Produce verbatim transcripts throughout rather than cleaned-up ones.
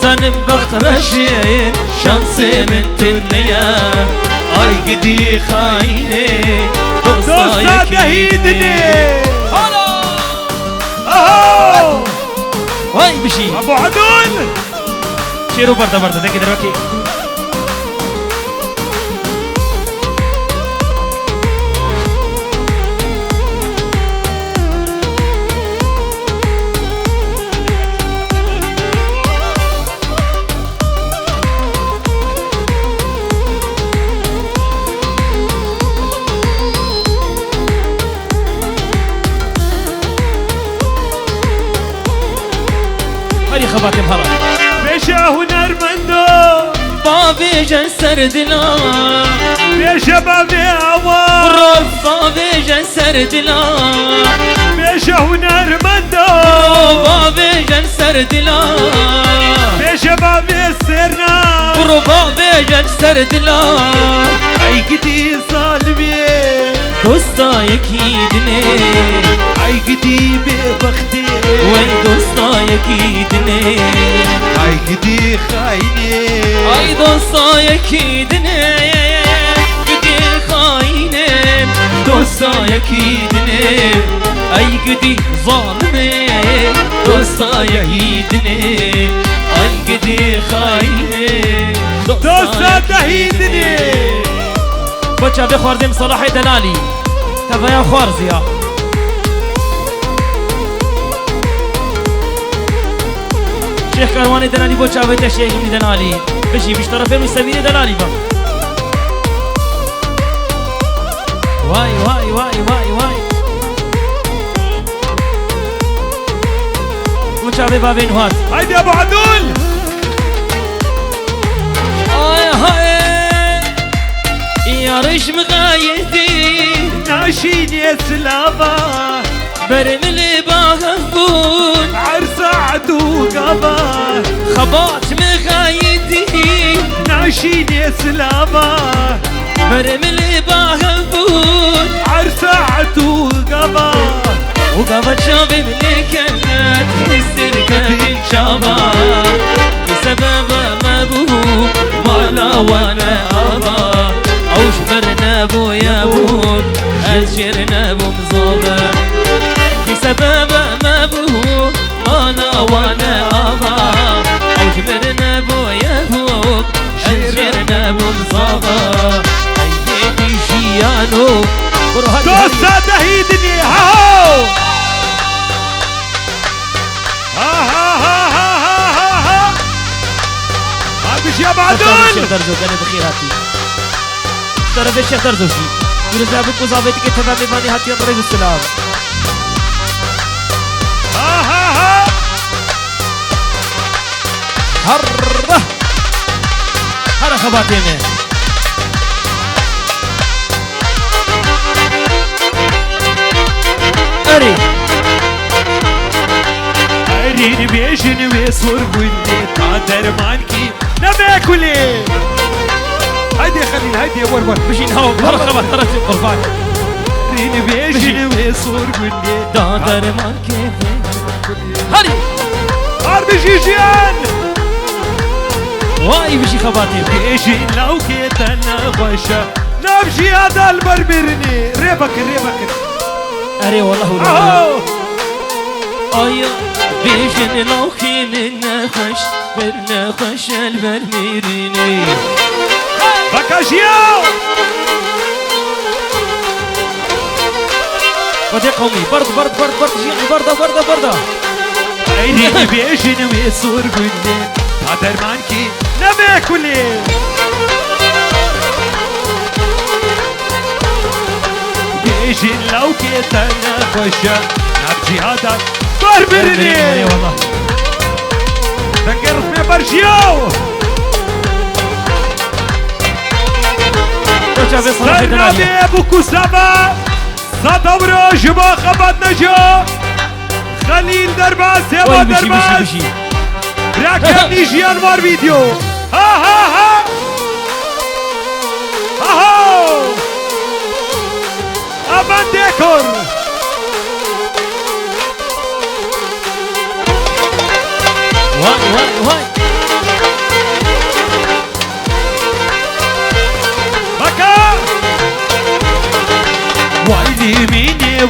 Zanim bext reşê, şansê min tune ye. Ay gidî xayînê, dosta Dosta yekî dehî dinê. dinê. Hala! Aho! Vay bijî. Abu Adun! Şêro berda berda, deke derwekê. Herî xebatê me hala. Beşa hunermendo. Bavêje ser dila. Beşa bavê awa. Roz bavêje ser dila. Beşa hunermendo. Bavêje ser dila. Beşa bavê serna. Bavêje ser dila. Ay gidî zalimê. Dosta yekî dinê. Ay gidî bêbextê. Wey dosta yekî dinê. Ay gidî xayînê. Ay dosta yekî dinê. Gidî xayînê. Dosta yekî dinê. Ay gidî zalimê. Dosta yekî dinê. Ay gidî xayînê. Dosta dehî dinê. Bo çavê xwarzê Misalahê Delalî. Teveya xwarz ya. Şêx Karwanê Delalî bo çavê te Şêx Hîmî Delalî. Bijî, bijî terefê min Sevîrê Delalî be. Vay, vay, vay, vay, vay. Bo çavê bavên hat. Haydi Abu Adul! Ay hay! Yarış mı gaydi? Naşînê silava. Berimli bağım bun. Ersa û gava. Xebat mı gaydi? Naşînê silava. Berimli bağım bun. Ersa û gava. Û gava çavê min lê kene, sir kevin çava. Sebeba me bû, mala wane ava. Ew ji ber nebûye bûn, ez jêr nebûm zave. Sebeba me bû, mala wane ava. Ew ji ber nebûye bûn, ez jêr nebûm zave. Ey yêdî jiyano. Bro, hadi, hadi. Dosta dehî dinê, ha ho! Ha, ha, ha. Ha, bijiya Badun. Şêx Derzo, gelê bi xêr hatî. Şerefê Şêx Derzo jî. Pîroz be ku zavêtikê teva mêvanî hatiye rêz û silav. Ha, ha, ha. Herre. Here xebatê me. Erê. Erê bêjin wê sor gundê ta dermankî nebe kulê. Haydi Xelîl, haydi, wer, wer. Bijîn, hawa, her xebat, her çi qurban. Erê bêjin wê sor gundê ta dermankî. Herî. Har bijî jiyan. Vay bijî xebatê. Bêjî lawkê te nexweş e. Nav jiya de li ber mirinê. Rê vekir, rê vekir. Erê, wallah, wallah. Aho. Aya, bêjin lawkê min nexweş, ber nexweş e li ber mirinê. Veke jiya. Xwedê qewmî, berd, berd, berd, berd, jî, berda, berda, berda. Eyrî bêjin wê sor gundê, ta dermankî nebe kulê. Bêjin lawkê te nexweş e, nav cihada ber birinê. Eyvallah. Dengê ritmê ber jiyo. Koça ve Salahê Delalî. Sernavê Ebu Kusama. Sata bro, ji bo xebat neco. Xelîl Derbas, Heva Derbas. Bira kevnî jiyan var video. Ha, ha, ha. Ha, ha. Aman dekor. Vay, vay, vay.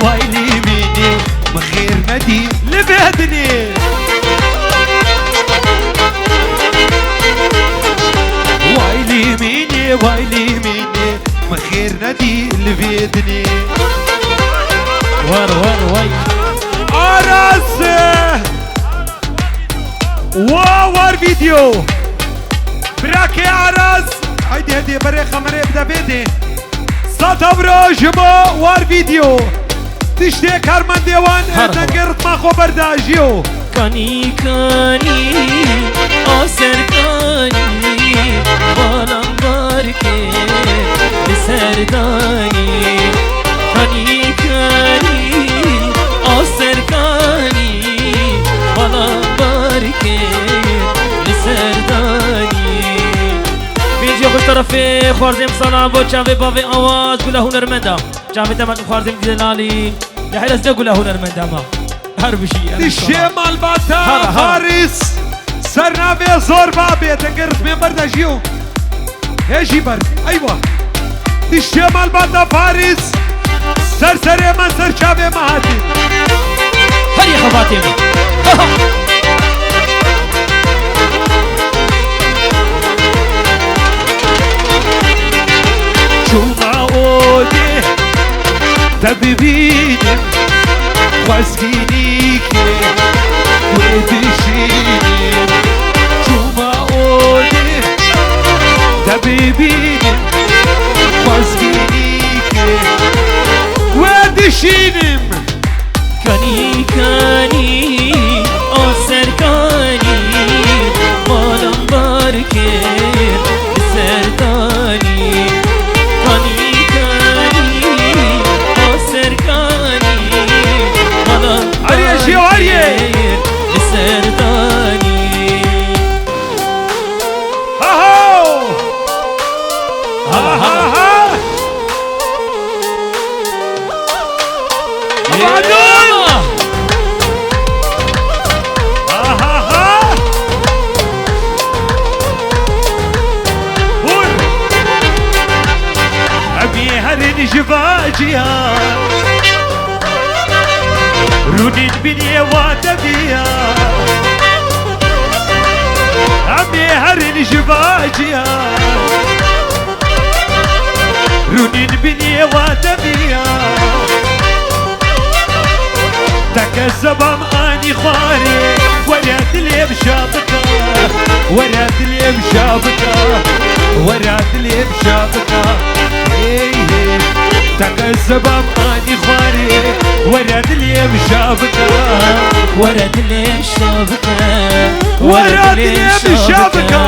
Vay lîmînê, min xêr nedî li vê dinê. Vay lîmînê, vay lîmînê, min xêr nedî li vê dinê. War, war, vay. Aras! Wa war video. Birakê Aras. Haydi hadi berê kamerayê bide bê dê. Sata bro ji bo war video. Tiştê karmendê wan, her dengê ritma xwe berdajiyo. Kanî, kanî, a ser kanî, balam bar kir, li ser danî. Kanî, kanî, a ser kanî, balam bar kir, li ser danî. Bêjê xwe ji terefê xwarzêm salam bo çavê bavê awaz, gula hunermenda. Çavê te me xwarzêm Celalî. Ya hela zî gula hunermenda ma. Her bijî, her bijî. Dişê malbata Hara, hara. Faris. Ser navê Zorba bê, dengê ritmê berdajiyo. Hê jî ber. Eywa. Dişê malbata Faris. Ser serê me, ser çavê me hatî. Herî xebatê min. Çûma odê te bibînim, xwezgînîkê wê dişînim. Çûma odê te bibînim, xwezgînîkê wê dişînim. Kanî, kanî, a ser kanî, balam bar kir, li ser danî. Kanî, kanî, a ser kanî, balam Ariyê bar jî, ariyê. Kir, li ser danî. Aho! Aha, aha. Aha! Aha! Hur! Em ê herin ji vaciya. Rûnên binê wa deviya. Em ê herin ji vaciya. Rûnên binê wa deviya. Teke zebam anî xwarê, were dilê min şa bika. Were dilê min şa bika. Were dilê min şa bika. Hey, hey. Teke zebam anî xwarê, were dilê min şa bika. Were dilê min şa bika. Were dilê min şa bika.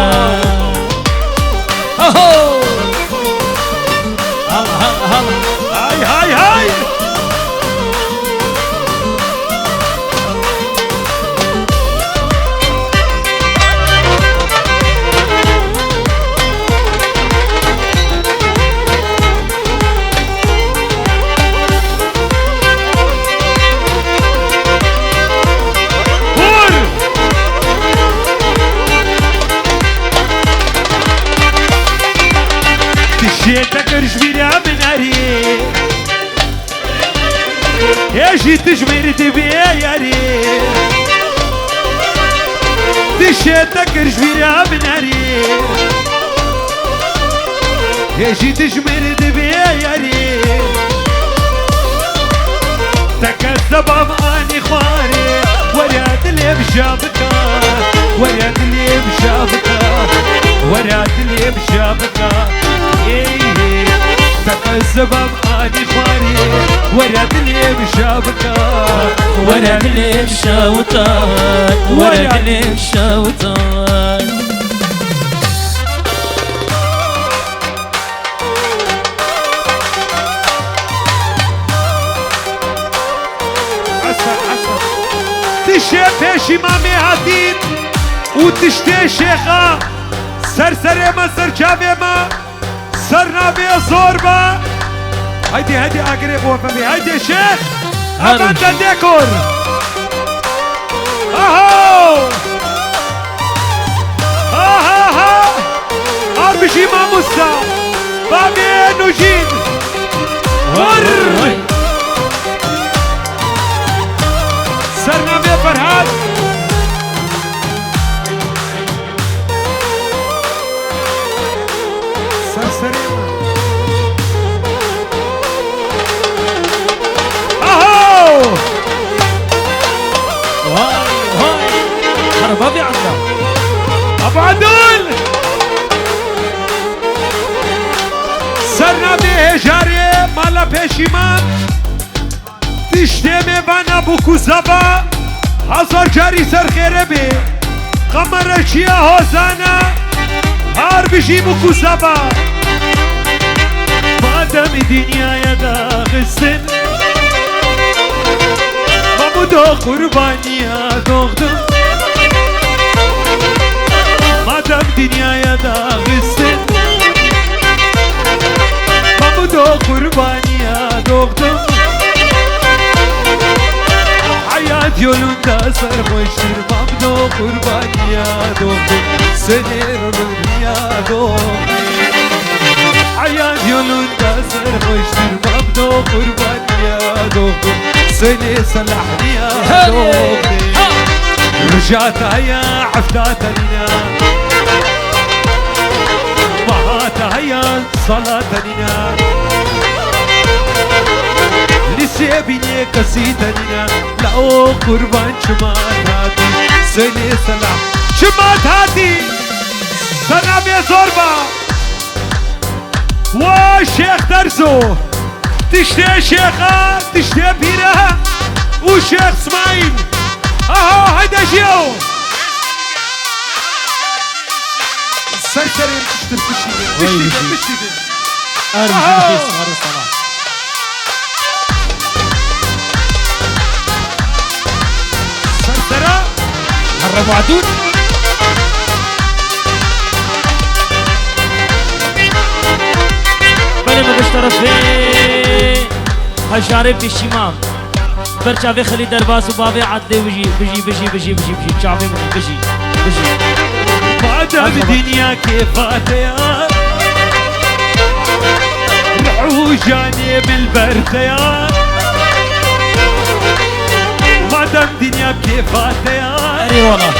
Aho! Hala, hala, hala. Hay, hay, hay! Hur! Dişê te kir ji bîra min erê. Hê jî tu ji min re divê yarê. Dişê te kir ji bîra min erê. Hê jî tu ji min re divê yarê. Teke zebam anî xwarê. Were dilê min şa bika. Were dilê min şa bika. Were dilê min şa bika. Ey, ey. Teke zebam anî xwarê. Were dilê min şa bika. Were dilê min şa bika. Were dilê min şa bika. Esa, esa. Tişê pêşî mamê hatîn û tiştê şêxa ser serê me, ser çavê me, ser navê Zorba. Haydi, haydi, agirê bo fevê. Haydi şêx. Her Aman te dekor. Aho! Ha, ha, ha! Ar bijî mamosta! Bavê Nûjîn! Hur! Hey! Navê Ferhat. Ser serê me. Aho! Vay, vay. Araba bir anda. Abu Abdul! Ser navê hêjarê mala pêşîman. Tiştê me vana bû ku zava, hezar carî ser xêre bê. Qemereçiya hozana, har bijî bû ku zava. Madem dinyaya daxistin, Mamudo qurbaniya doğdum. Madem dinyaya daxistin, Mamudo qurbaniya doğdum. Hayat yolunda sarhoştur, Mamudo qurbaniya doğdum. Seni ya doğdum. Hayat yolunda sarhoştur, Mamudo qurbaniya doğdum. Söyle salahniya doğdum. Rujata ya aftatanina. Mahata ya salatanina. Lise bine kasitanina. La o kurban çima tati. Söyle salam. Çima tati. Sana be zorba. Wa Şêx Derzo. Tiştê Şêxa, tiştê Pîre û Şêx Smaîl. Aha, hayde jiyo. Ser serê piştir pişî. Pişî, pişî. Erê sana. Sersera. Herre mağdur. Belê, me giş terefê hejarê pêşîman. Ber çavê Xelî Derbas û bavê Adlê bijî, bijî, bijî, bijî, bijî, bijî. Çavê min bijî, bijî. Madem dinya kêfa te ya, ruh û canê min li ber te ya. Madem dinya kêfa te ya. Eyvallah.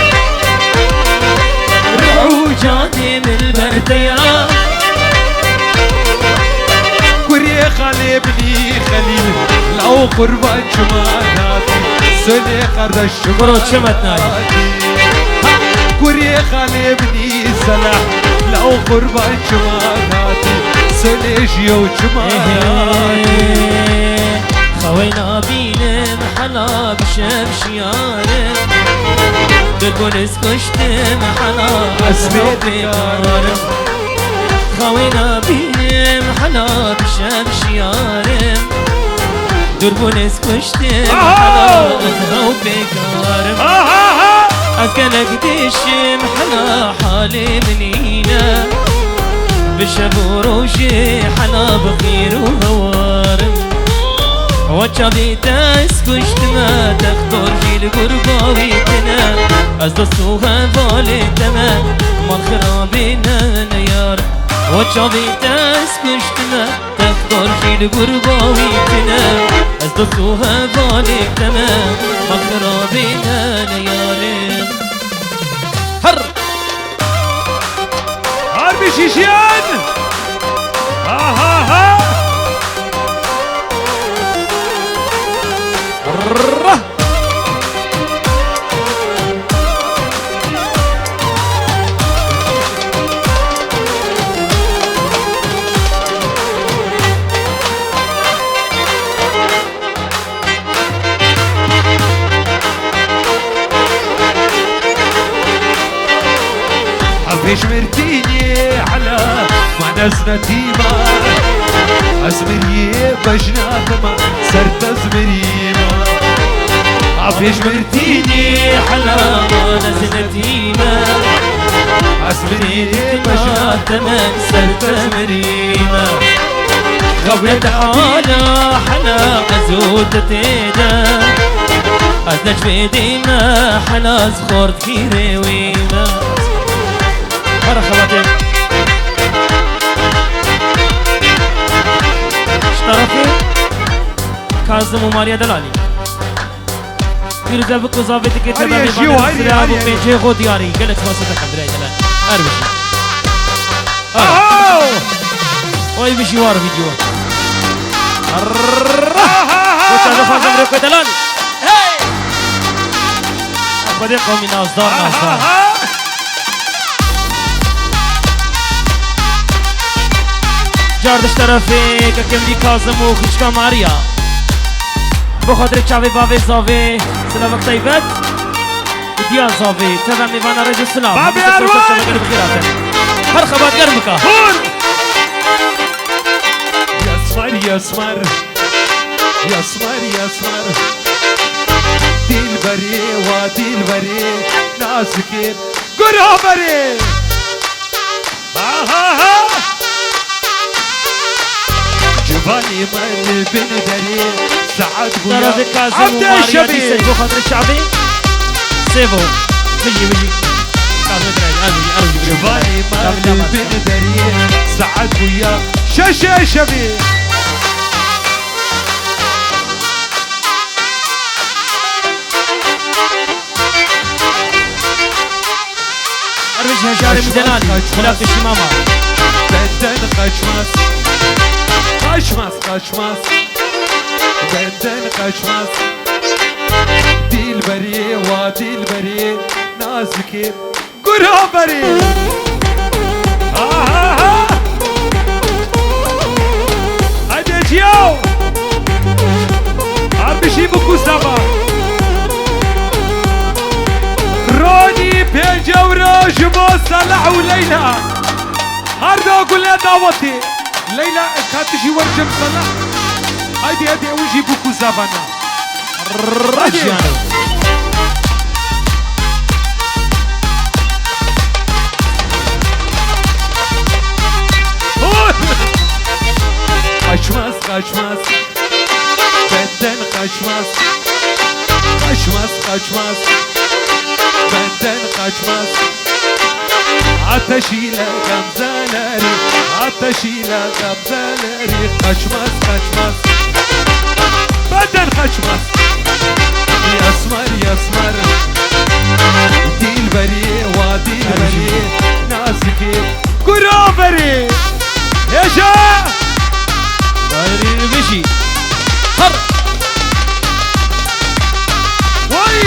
Ruh û canê min li ber te ya. Kurê xalê min î Xelîl, law qurban çima natî. Sölê qardeş çima Bro, çima natî. Kurê xalê min î Selah, law qurban çima natî. Sölê jiyo çima natî. Xewê nabînim hela bi şev şiyarim. Dil bûn ez kuştim hela ez bêkarim. Xewê nabînim hela bi şev şiyarim. Dûr bûn ez kuştim hela ez hew bêkarim. Ez gelek dişim hela halê min îne. Bi şev û rojê hela bi xîr û hewarim. Wa çavê te ez kuştime, texdor jî li gurba wî tine. Ez dost û hevalê te me, mal xirabê ne ne yar. Wa çavê te ez kuştime, texdor jî li gurba wî tine. Ez dost û hevalê te me, mal xirabê ne ne yarim. Her Harbi şişiyan! Ha ha ha! Rah! Hafîş mirtînî hela, ma ez netîma. Ez miriyê bejna dima, ser te ez mirîma. Hafîş mirtînî hela, ma ez netîma. Ez miriyê bejna dima, ser te ez mirîma. Xewlê te hala hela ez û te tê de. Ez neçmê dîme hela ez xort kîrê wî me. Her xebatê. Ji terefê Kazim û Mariya Delalî. Pîroze biko zavê dike. Hadi teva yaşıyor, hadi, hadi, hadi. Pêncê xo diyarî. Gelek spas dikim birayê delal. Her bijî. Aho! Oy bijî war video. Arrrrrr! Aha! Koça dixwazim rê kodelal. Hey! Xwedê qewmî nazdar, nazdar. Aha! Car diş terefê kekê min Kazim û xîçka Mariya. Bi xatirê çavê bavê zavê silavek taybet. Diya zavê, teva mêvana rêz û silav. Bavê Erwan! Her xebat germ bika. Hûr! Yasmar, yasmar. Yasmar, yasmar. Dilberê, wa dilberê, nazikê. Guraberê! Ahaha! Civanê me li bin derê saet bûya. Tarafê Kazim û Mariya dîse bo xatirê çavê. Sêvo. Bijî, bijî. Kazim Kral, ev bijî, ev bijî. Civanê me li bin derê saet bûya şeşê şevê. Her bijî hejarê min delal î. Kaçmaz. Bila pêşî mama. Benden kaçmaz. Kaçmaz, kaçmaz. Benden kaçmaz. Dilberê, wa dilberê, nazikê. Guraberê. Ahaha. Hadi ciyaw. Her bijî bikû zava. Ronî pênc ewro ji bo Salah û Leyla. Her da gule dawetê. Leyla, ka tu jî wer cem Salah. Haydi, hadi, ew jî bikû zavana. Hadi. Rejiyano. Kaçmaz, kaçmaz. Benden kaçmaz. Kaçmaz, kaçmaz. Benden kaçmaz. Ateş ile gamzeleri, ateş ile gamzeleri. Kaçmaz, kaçmaz. Benden kaçmaz. Yasmar, yasmar. Dilberi, wa dilberi. Nazikî. Guraberî. Hêja. Bayrî bijî. Har. Vay.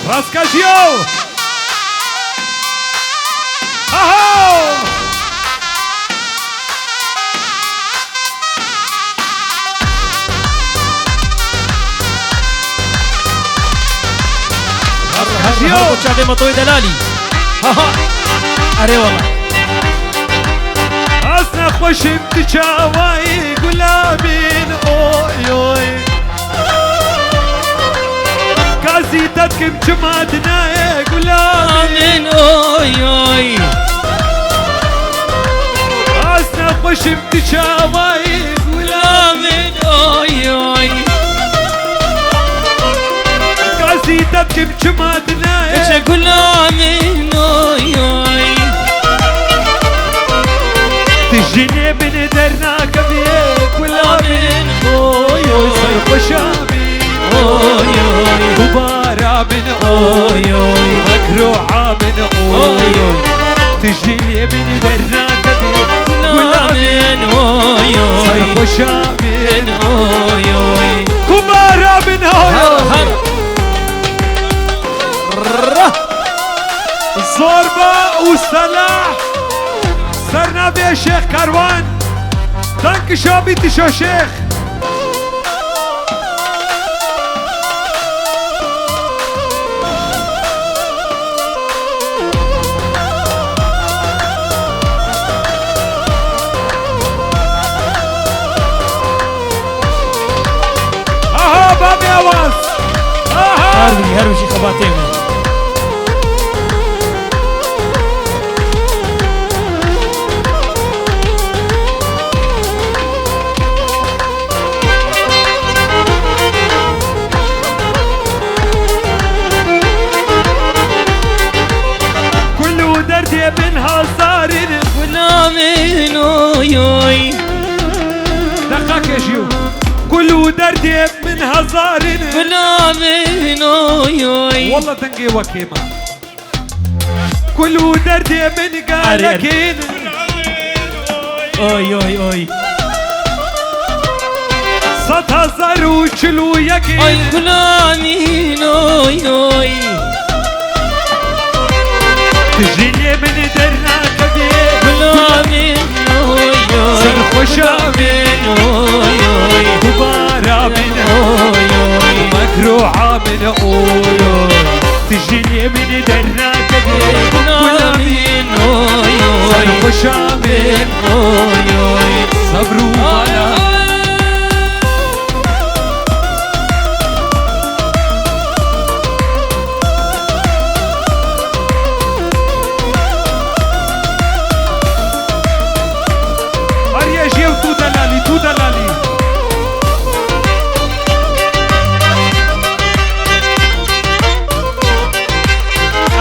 Raskajiyo. Aho. Her, her, her çavê Metoyê Delalî. Ha, ha. Erê wala. Ez nexweşim tu çawayî gula min, oy, oy. Gazî te dikim çima dinayê gula min, oy, oy. Ez nexweşim tu çawayî gula min, oy, oy. Gazî te dikim çima dinayê. Eşe gula min, oy, oy. Tu jinê min dernakeviyê gula min, oy, oy. Serxweşa min, oy, oy. Gubara min, oy, oy. Mekroa min, oy, oy. Tu jinê min dernakeviyê gula min, oy, oy. Serxweşa min, oy, oy. Gubara min, oy, oy. Har, har. Zorba û Selah. Ser navê Şêx Kerwan. Danke şabî tişo Şêx. Aha, bavê Awaz. Aha. Her bijî, her bijî xebatê min. Kul û derdê min hezar in. Gula min, oy, oy. Derdê min hezarîn. Gula min oy oy. Walla dengê we kêm e. Kul û derdê min gelekîn. Oy oy oy. Sed hezar û çil û yekîn. Ay gula min oy oy. Tu jî lê min dernakevî. Gula min oy oy. Serxweşa min oy oy. Gubara min oy oy. Mekruha min oy oy. Tu jî lê min dernakevî. Gula min oy oy. Serxweşa min oy oy. Sebr û mala. Her ye jêw tu delalî, tu delalî.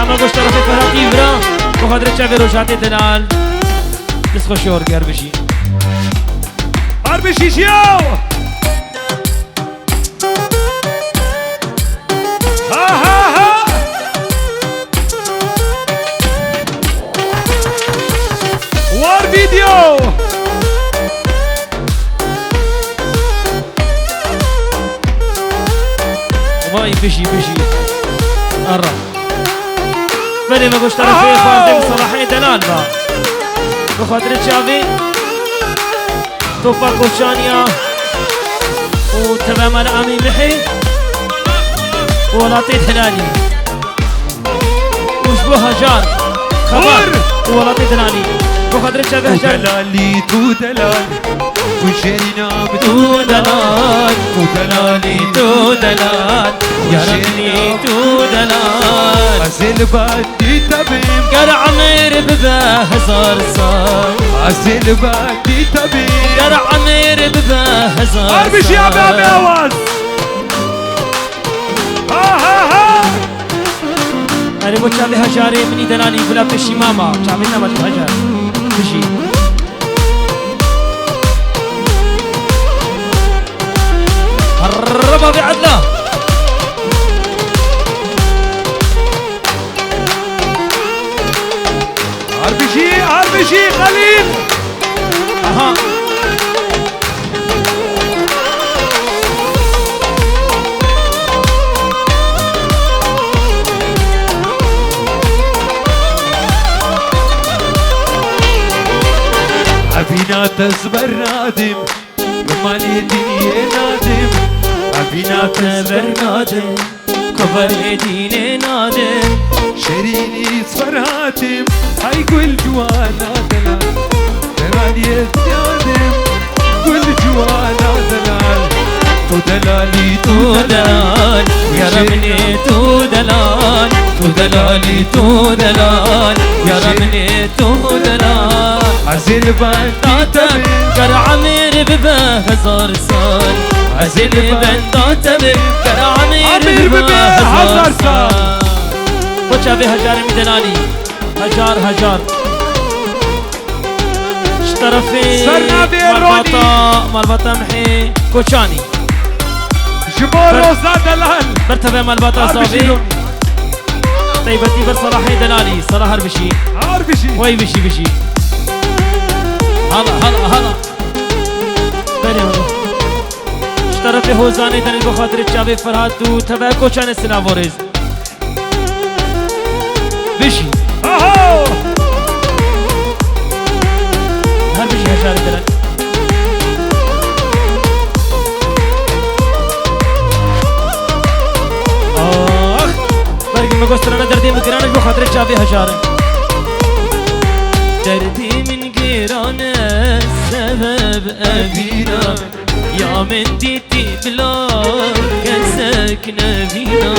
Ama goşta Rafet Ferhatî vira, bu kadar çavê rojatê delal. Dest xweş yor, ger bijî. Her bijî jêw. Ha, ha, ha! War video! Vay, bijî, bijî. Ara. Belê me goşta Aha! Rafê xwazdê bi Selahê delal ba. Bi xatirê çavê. Topa Koçaniya û tevema li Amî Mihê û welatê delalî û ji bo Hejar Xebat Vur! Û welatê delalî. Bi xatirê çavê Hejar. Delalî tu delal, tu jêrîna min tu delal, tu delalî tu delal, yara min tu delal. Ez ê li ber Dîte bim. Ger emir bibe hezar sal. Ez ê li ber dîte bim. Ger emir bibe hezar sal. Her bijî abi, abi awaz. Ha, ha, ha. Erê bo çavê Hejarê minî delalî bila pêşî mama. Çavê nema ji Hejar. Bijî. Reba vê edla. Arbijî, Arbijî, Xelîl. Aha. Evîna te ji ber nadim. Li malê diniyê nadim, evîna te ber nadim. Kovarê dînê nadim. Şêrînî ji ber hatim, hey gul ciwana delal. Delaliyê nadim, gul ciwana delal. Tu delalî, tu delal, yara min ê tu delal. Tu delalî, tu delal, yara min ê tu delal. Ez ê li ber dîte bim. Ger emir bibe hezar sal. Ez ê li benda te bim. Ger emir bibe hezar sal. Koça vê Hejarê min delalî. Hejar, Hejar. Ji terefê malbata, malbata Mihê Koçanî. Ji bo Roza Delal. Ber tevê malbata Zavê. Taybetî ber Selahê Delalî. Selah her bijî. Her bijî. Wey bijî bijî. Hala, hala, hala. Belê hala. Ji terefê Hozanê derê bo xatirê çavê Ferhat û tevê Koçanê silav û rêz. Bijî. Aho! Her bijî Hejarê Delal. Ax! Bergî me got strana derdê min giran e, ji bo xatirê çavê Hejar e. Derdê min giran e, sebeb evîn e. Ya min dîtî bila kesek nevîna.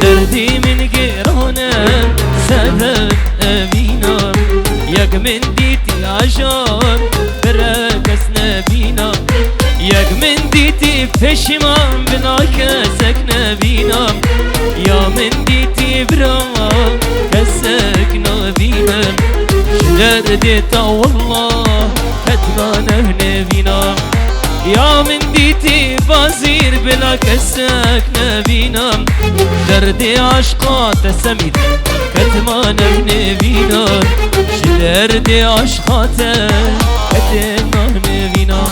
Derdî min giran e, sebeb evîna. Yek min dîtî ajan, bira kes nebîna. Yek min dîtî peşîman, bila kesek nebîna. Ya min dîtî bira kesek nabînim. Ji derdê te wallah, qet nane nevîna. Ya min dîtî baz Bila kesek nevîna, derdê aşqa te semî de, ketma nev nevîna, ji derdê aşqa te, ketma nevîna.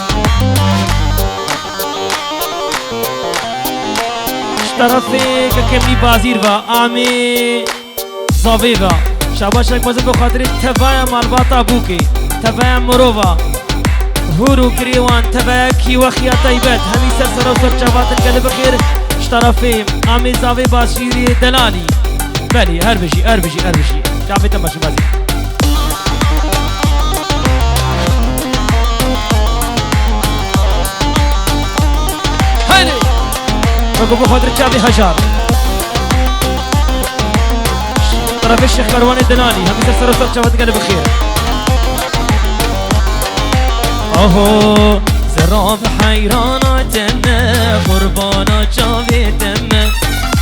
Ji terefê kekê min Bazîr ve, amê. Zavê ve. Şabaşek mezin bo xatirê tevaya malbata Bûkê, tevaya mirova, hûr û girê wan, tevaya kîwexiya taybet, hemî ser sera û ser çava din gelê bixêr. Ji terefê amê zavê Başîrê Delalî. Belê, her bijî, her bijî, her bijî. Çavê te meşin bazî. Haydi. Weke bo xatir çavê hejar. Terefê Şêx Kerwanê Dilanî, hemî ser ser û ser çava digere bi xêr. Aho, zirav heyrana te me, qurbana çavê te me.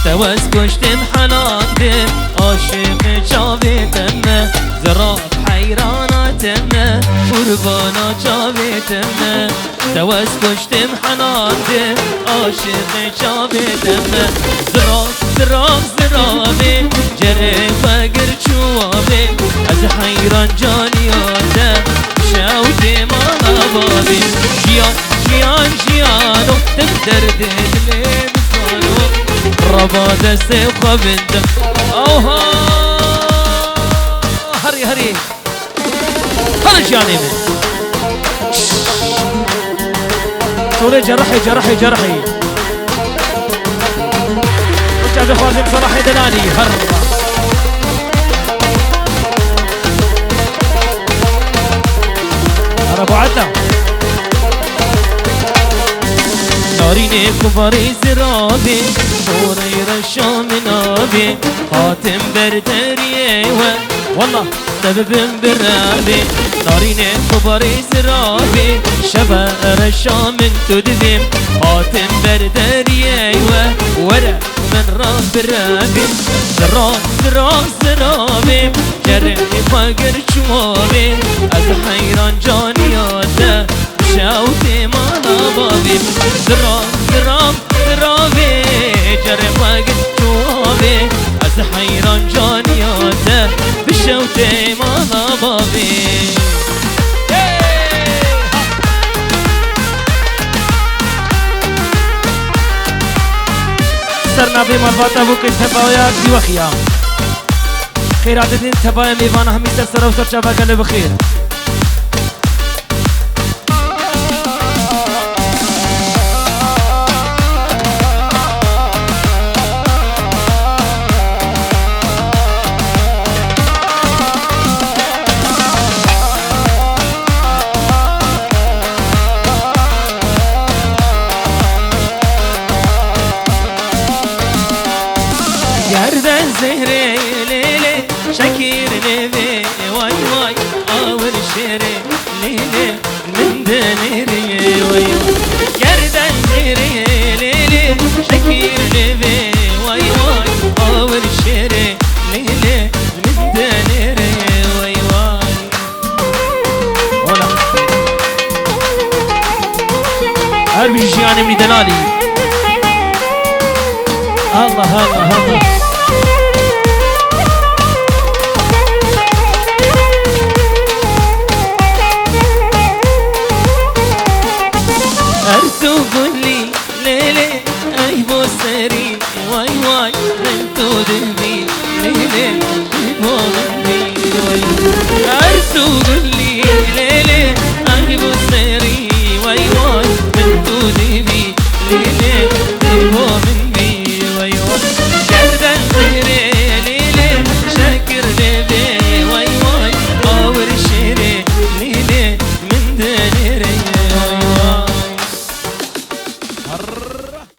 Te wez kuştim helandim, aşiqê çavê te me. Zirav heyrana te me, qurbana çavê te me. Te wez kuştim helandim, aşiqê çavê te me. Zirav, zirav, ziravê, cerê xwe gir çû avê. Ez heyran caniya te, şew tê mala bavê. Jiyan, jiyan, jiyano, tim derdê dilê bizano. Reba destê xwe vindim. Oha! Herî, herî. Hadi jiyanê min. Şorê cerehê, cerehê, cerehê. Çavê xwazim Salahê Delalî, her. Ara bu adda. Narînê xubarê ziravê, xorey reşa min avê. Hatim ber deriyê we. Wallah. Te bibim bi revê, narînê xubarê ziravê, şeve reşa min tu divêm, hatim ber deriyê we, were min re bi revê. Zirav, zirav, ziravê, cerê xwe gir çû avê, ez heyran caniya te, şew tê mala bavê. Zirav, zirav, ziravê, cerê xwe gir çû avê, ez heyran caniya te, bi şew tê mala bavê. Ser navê malbata Bûkê tevaya Kîwexiya. Xêra didin tevaya mêvana hemî ser sera û ser çava gelê bi xêr. Gerden zehrê lê lê, şekîr lê vê, way way, awir şêrê lê lê, min dinêrê way. Gerden zehrê lê lê, şekîr lê vê, way way, awir şêrê lê lê, min dinêrê way way. Ola. Her bir jiyanê min delalî. Allah, Allah, Allah. Her tu gulî, lê lê, ey bo serî, way way, her tu dibî, lê lê, ey bo min bî, way. Her tu gulî, lê lê,